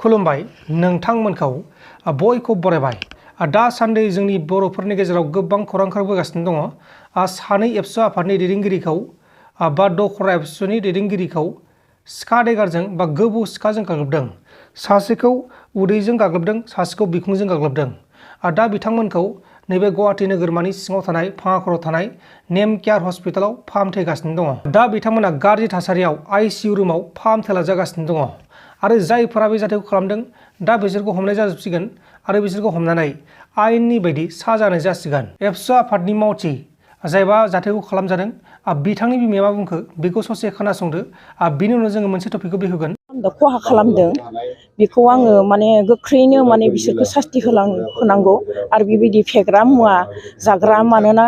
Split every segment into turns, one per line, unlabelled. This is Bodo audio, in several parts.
खुलुमबाय नोंथांमोनखौ बयखौ बरायबाय। दासान्दि जोंनि बर'फोरनि गेजेराव गोबां खौरां ओंखारबोगासिनो दङ। सानै एबसु आफादनि दैदेनगिरिखौ बा दखरा एबसुनि दैदेनगिरिखौ सिखा देगारजों बा गोबौ सिखाजों गाग्लोबदों। सासेखौ उदैजों गाग्लोबदों, सासेखौ बिखुंजों गाग्लोबदों। दा बिथांमोनखौ नैबे गुवाहाटी नोगोरमानि सिङाव थानाय फाङाखराव थानाय नेम केयार हस्पिटालाव फाहामथाय होगासिनो दङ। दा बिथांमोना गाज्रि थासारियाव ICU रुमाव फाहामथाय लाजागासिनो दङ। आरो जायफोरा बे जाथायखौ खालामदों दा बिसोरखौ हमनाय जाजोबसिगोन आरो बिसोरखौ हमनानै आयेननि बायदि साजा होनाय जासिगोन। एबसु आफादनि मावथि जायबा जाथायखौ खालामजादों बिथांनि बिमाया मा बुंखो बेखौ ससे खोनासंदो। बिनि उनाव जोङो मोनसे टपिकखौ बेखेवगोन।
खहा खालामदों बेखौ आङो माने गोख्रैनो माने बिसोरखौ सास्ति होनांगौ आरो बेबायदि फेग्रा मुवा जाग्रा मानोना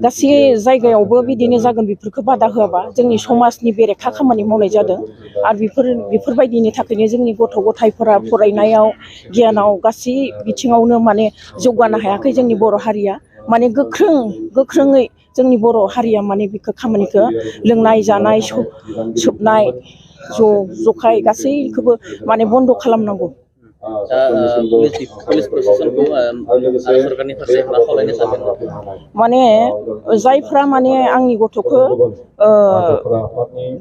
गासै जायगायावबो बिदिनो जागोन बेफोरखौ बादा होआबा जोंनि समाजनि बेरेखा खामानि मावनाय जादों। आरो बेफोरबायदिनि थाखायनो जोंनि गथ' गथायफोरा फरायनायाव गियानाव गासै बिथिङावनो माने जौगानो हायाखै। जोंनि बर' हारिया माने गोख्रोङै जोंनि बर' हारिया माने बेखौ खामानिखौ लोंनाय जानाय सोबनाय जखाय गासैखौबो माने बन्द' खालामनांगौ।
पुलिस प्रशासनखौ आरो सरकारनि फारसे मा खावलायनो सानदों?
माने जायफ्रा माने आंनि गथ'खौ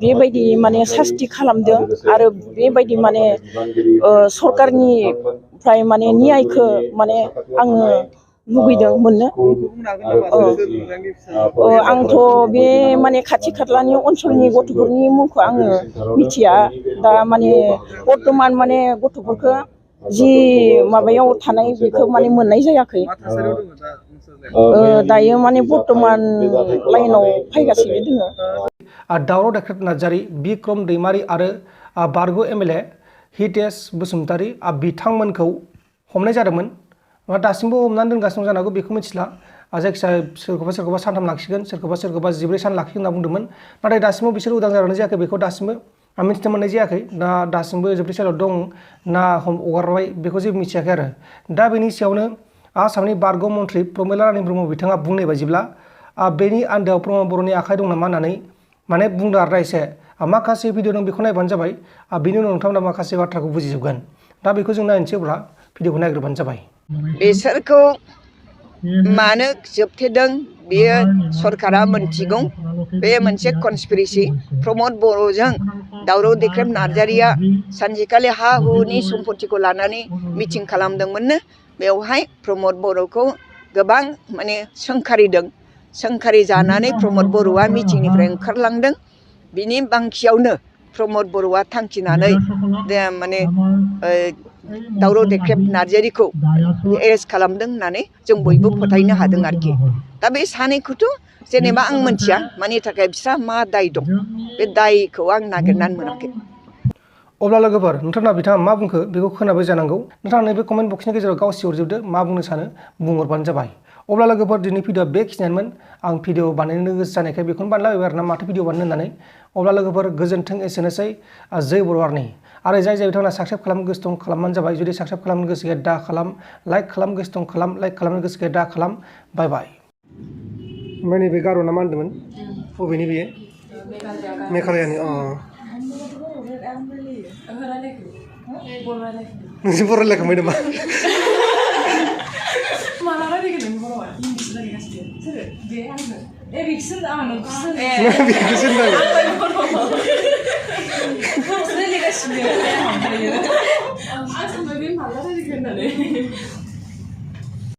बेबायदि माने सास्ति खालामदों आरो बेबायदि माने सरकारनिफ्राय माने न्यायखौ माने आङो लुबैदों मोननो। आंथ' बे माने खाथि खालानि ओनसोलनि गथ'फोरनि मुंखौ आङो मिथिया। दा माने बर्थमान माने गथ'फोरखौ जि माबायाव थानाय बेखौ माने मोननाय जायाखै। दायो माने बर्थमान लाइनाव फैगासिनो दङ।
दावराव देख्रेब नार्जारी, बिक्रम दैमारी आरो बारग' MLA हितेश बसुमतारी बिथांमोनखौ हमनाय जादोंमोन। दासिमबो हमनानै दोनगासिनो जानांगौ बेखौ मिथिला। जायखिजाया सोरखौबा सानथाम लाखिगोन, सोरखौबा 14 सान लाखिगोन होनना बुंदोंमोन। नाथाय दासिमबो बिसोर उदां जानाय जायाखै बेखौ दासिमबो मिथिनो मोननाय जायाखै। दासिमबो जोबथि सायाव दं ना हगारबाय बेखौ जेबो मिथियाखै आरो। दा बेनि सायावनो आसामनि बारग' मन्थ्रि प्रमिला रानी ब्रह्म बिथाङा बुंनाय बायदिब्ला बेनि आन्दोआव प्रमद बर'नि आखाइ दं नामा होननानै माने बुंदों आरो एसे। माखासे भिडिअ दं बेखौ नायबानो जाबाय। बेनि उनाव नोंथांमोना माखासे बाथ्राखौ बुजिजोबगोन। दा बेखौ जों नायनोसै, अब्ला भिडिअखौ नायग्रोबानो जाबाय।
बिसोरखौ मानो जोबथेदों बेयो सरकारा मोनथिगौ। बे मोनसे कनस्पिरेसि। प्रमद बर'जों दावराव देख्रेब नार्जारीया सानसेखालि हा हुनि सम्पतिखौ लानानै मिटिं खालामदोंमोननो। बेवहाय प्रमद बर'खौ गोबां माने सोंखारि जानानै प्रमद बर'आ मिटिंनिफ्राय ओंखारलांदों। बिनि बांखियावनो प्रमद बर'आ थांखिनानै माने दावराव देख्रेब नार्जारीखौ एरेस्ट खालामदों होननानै जों बयबो फोथायनो हादों आरोखि। दा बे सानैखौथ' जेनेबा आं मोनथिया मानि थाखाय बिस्रा मा दाय दं, बे दायखौ आं नागिरनानै मोनाखै।
अब्ला लोगोफोर नोंथाङा बिथाङा मा बुंखो बेखौ खोनाबाय जानांगौ। नोंथाङा नैबे कमेन्ट बक्सनि गेजेराव गावसि हरजोबदो, मा बुंनो सानो बुंहरबानो जाबाय। अब्ला लोगोफोर दिनै भिडिअआ बेखिनियानोमोन। आं भिडिअ बानायनो गोसो जानायखाय बेखौनो बानायलाबायबाय आरो ना माथो भिडिअ बानायनो होननानै। अब्ला लोगोफोर गोजोन्थों, एसेनोसै। जै बर' आर्मि। आरो जाय बिथांमोना साबस्क्राइब खालामनो गोसो दं खालामबानो जाबाय। जुदि साबस्क्राइब खालामनो गोसो गैया दा खालाम, लाइक खालामनो गोसो दं खालाम, लाइक खालामनो गोसो गैया दा खालाम। बाय बाय। ओमफ्राय नैबे गार'ना मा होनदोंमोन? बबेनि बेयो? मेघालयानि। नोंसोर बर' रायलायखांबाय नामा?